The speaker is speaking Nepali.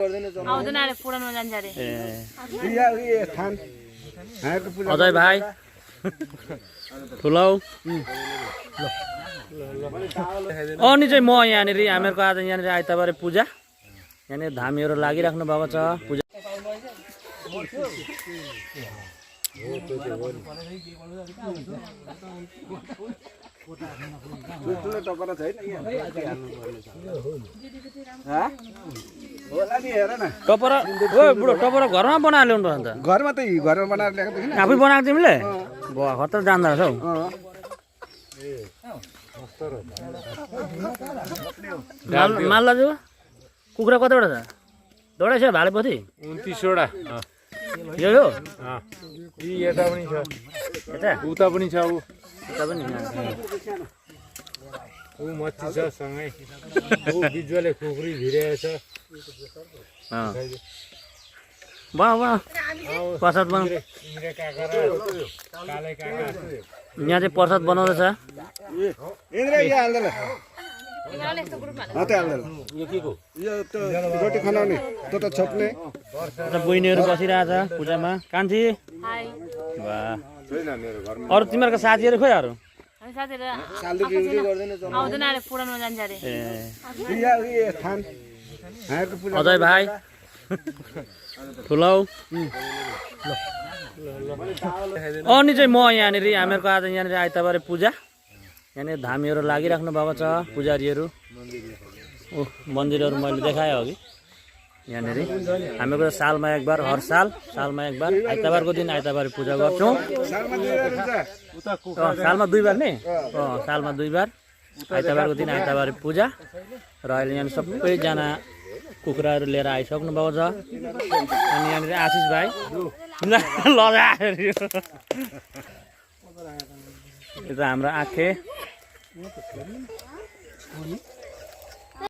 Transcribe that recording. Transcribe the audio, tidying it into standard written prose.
आउँदैन अरे पुरानो जान्छ अरे अजय भाइ ठुलो अनि चाहिँ म यहाँनिर हामीहरूको आज यहाँनिर आइतबारे पूजा यहाँनिर धामीहरू लागिराख्नु भएको छ पूजा टपरा ओ बुढो टपरा घरमा बनाएर ल्याउनु पर्छ नि त घरमा त घरमा बनाएर ल्याएको थिएन आफै बनाएको तिमीले बुवा खतर जान्दो रहेछौ माल्लाजु कुखुरा कतिवटा छ दौडा छ भालेपछि 29 वटा यो यो यता पनि छ यता उता पनि छ उता पनि ऊ मच्छी छ सँगै ऊ बिजुवाले खुकुरी भिरेछ वाह वाह प्रसाद बना इन्द्रे काका र काले काका यहाँ चाहिँ प्रसाद बनाउँदैछ इन्द्र यहाँ हाल्दैन मात्रै हाल्दैन यो के को यो त रोटी खनाउने त छोप्ने बहिनीहरू बसिरहेछ पूजामा कान्छी हाय वाह अरू तिमीहरूको साथीहरू खोइ अरू हामी साथीहरु सालले बिउरी गर्दैन आउँदैन अरे पुरानो जान्छ अरे अजय भाइ ठुलो अनि चाहिँ म यहाँनिर हामीहरूको आज यहाँनिर आइतबारे पूजा यहाँनिर धामीहरू लागिराख्नु भएको छ पुजारीहरू ओ मन्दिरहरू मैले देखाएँ अघि यहाँनिर हामीहरूको सालमा एकबार हर सालमा एकबार आइतबारको दिन आइतबार पूजा गर्छौँ सालमा दुईबार नि सालमा दुईबार आइतबारको दिन आइतबार पूजा र अहिले यहाँ सबैजना कुखुराहरू लिएर आइसक्नु भएको छ अनि यहाँनिर आशिष भाइ यो त हाम्रो आँखे